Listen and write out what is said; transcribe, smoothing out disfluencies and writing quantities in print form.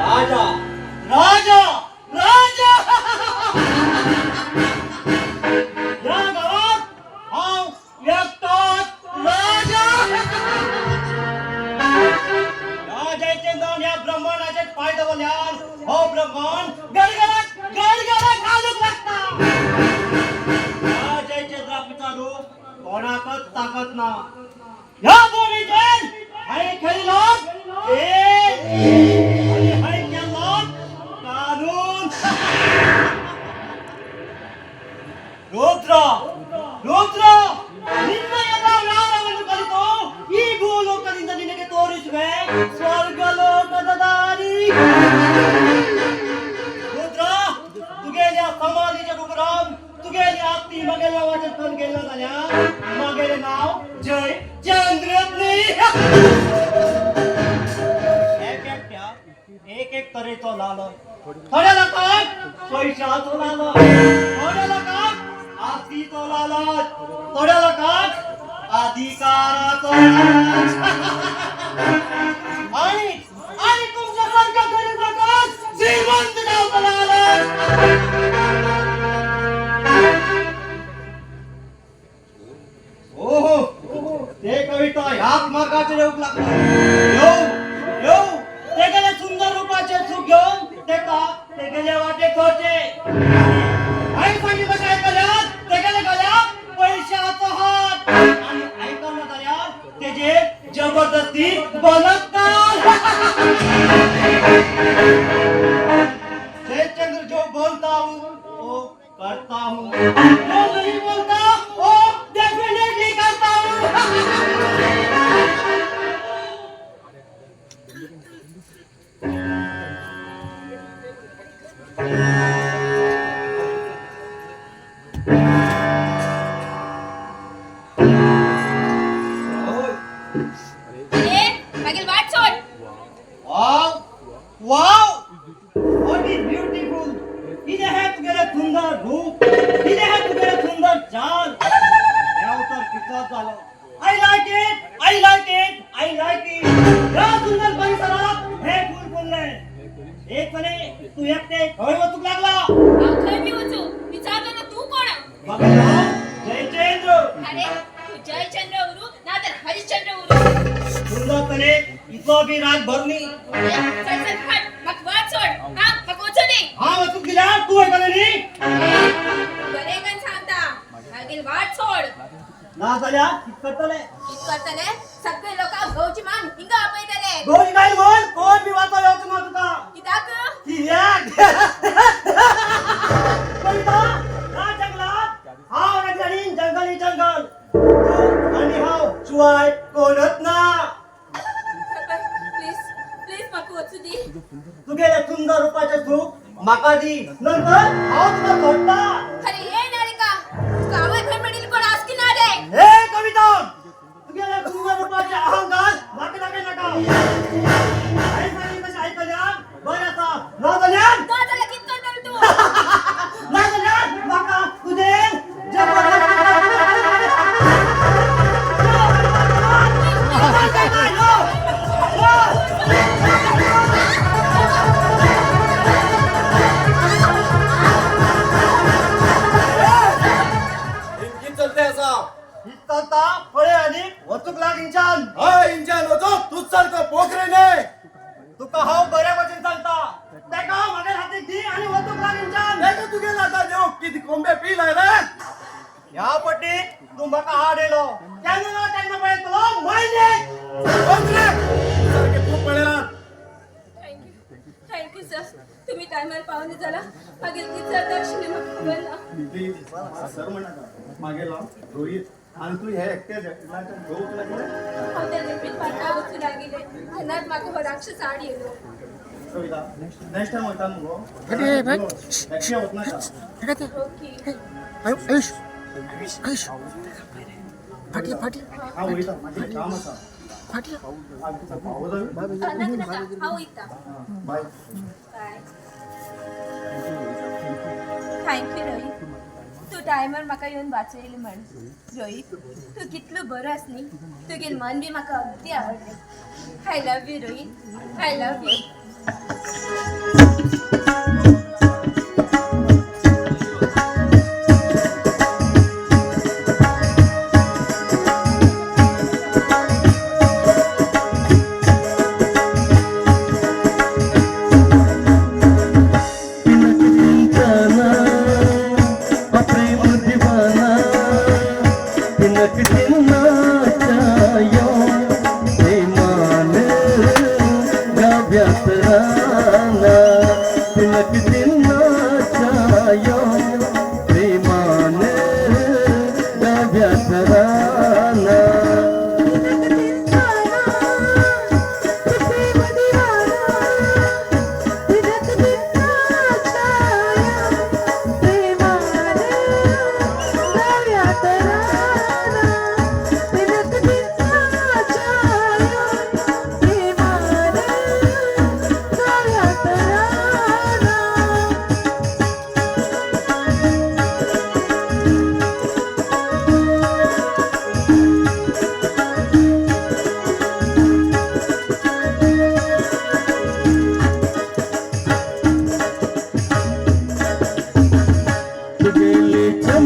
राजा राजा राजा, या गावात हांव एकटोच राजा. या जयचंद्रान ह्या ब्रह्मांडाचे पांय दवरल्यान हो ब्रह्मांड गडगडाक गडगडाक घालूंक लागता. ह्या जयचंद्राक विचारू कोणाकच ताकत ना. ह्या भुमीचेर हांवें खेळिल्लो खेळ आणि हांवें केल्लो कानून. ರುದ್ರ, ರುದ್ರ, ನಿನ್ನ ಎಲ್ಲ ವ್ಯಾರವನ್ನು ಕಲಿತು ಈ ಭೂಲೋಕದಿಂದ ನಿನಗೆ ತೋರಿಸುವೆ ಸ್ವರ್ಗಲೋಕದ ದಾರಿ. रुद्र, तुगेल्या समाधीच्या उपरांत तुगेली आत्ती मगेल्या नांवाचेर फोन केल्लो जाल्यार मगेलें नांव जय चंद्र न्ही. एक एकट्याक एक एक तरेचो लालच. थोड्या लोकांक पयशाचो लालच, थोड्या लोकांक आस्तीचो लालच, थोड्या लोकांक अधिकाराचो लालच आणि आणि तुमच्या सारख्या गरीब लोकांक श्रीमंत जावचो लालच. हो हो, ते कविता ह्याच मार्गाचेर येवंक लागता. येऊ येऊ, तेगेले सुंदर रूपाचे सुख घेवन तेका तेगेले वाटेक सोडचे. हांवें सांगितलं तशें आयकल्यार तेगेले गळ्याक पयशाचो हात आणि आयकना जाल्यार तेजेर जबरदस्ती बलात्कार. जयचंद्र जो बोलता हूँ वो करता हूँ, जो नहीं बोलता वो डेफिनेटली करता हूँ. अरे, मागील वाट सोड. Wow, wow, what is beautiful! कितें है तुगेलें सुंदर रूप, कितें है तुगेलें सुंदर चाल! देव तर पिसाच जालो. I like it, I like it, I like it. ह्या सुंदर परिसरात हे फूल फुलले. एक सने, तू एकटे खंय वचूंक लागला? हांव खंय बी वचूं, विचारतो ना, तू कोण? म्हाका नांव जयचंद्र. अरे, तू जयचंद्र उरू ना तर हरिश्चंद्र उरू. सुंदर तने, इतलो बी राग भरनी. अरे, चल चल, हट, म्हाका वाट सोड. हा, म्हाका वचूं दी. हांव वचूंक दिल्यार तूं वयतलें न्ही? बरें कन सांगता, मागीर वाट सोड. ना जाल्यार कित करतले? कित करतले? सगळे लोकांक गवची मान हिंगा आपयतले. गोळी काय बोल, कोण बी वाचो येवचो ना तुका. कित्याक? कित्याक? कविता, ह्या जंगलात हांव आनी जंगली जंगल, तूं आनी हांव शिवाय कोणच ना. प्लीज प्लीज, म्हाका वचूं दी. तुगेले सुंदर रूपाचे सुख म्हाका दी, नंतर हांव तुका सोडटा. अरे, ये ना रे का, तुका आवय खंय मेडिल कोण आस की ना रे? हे कविता, तुगेले सुंदर रूपाचे अहंकार म्हाका दाखय नाका. हांवें सांगिल्लें तशें आयकल्यार बरें आसा, ना जाल्यार ना जाल्यार कित करतलो तूं? ना जाल्यार म्हाका तुजेर जबरदस्ती. इनकी चलते असा. चलता पळय आनी वचूंक लाग हिंच्यान. हय, इंजन वचो, तूच सारको पोखरे न्हय. तुका हांव बऱ्या भशेन सांगता, तेका म्हागे हातीक दी आनी वचूंक लाग हिंच्यान. तेका तुगेला आतां देव किती कोंबे पी रे. ह्या पटीक तूं म्हाका आड येयलो, केन्ना ना केन्ना पळयतलो मायनेक. वच रे, सारखे खूप पळयला. Thank you, thank you sir. तुम्ही टायमार पावले जाला मागीर कित जाता आशिल्लें म्हाका खबर ना. प्लीज सर म्हणटा, मागेलो रोहित आनी तूं हे एकटे जंगलाच्या घेवंक लागले. हांव त्या लिपीत पाटा वचूं लागिल्लें तेन्नाच म्हाका हो राक्षस आड येयलो. कविता, नेक्स्ट टायम वयता मुगो, एकटें वचनाका. ओके. आयुष, आयुष, फाटले फाटले. हांव वयता, म्हाजें काम आसा. फाटले. पावो जाय. नाका नाका, हांव वयता. बाय. बाय. Thank you Rohit, तूं टायमार म्हाका येवन वाचयली म्हण. रोहीत, तूं कितलो बरो आस न्ही. तुगेलें मन बी म्हाका अगदी आवडलें. I love you Rohit, I love you. तिलक चिंताना प्रेम दिवाना, तिलक चिन्नाचायो प्रेमान गाव्यात राना.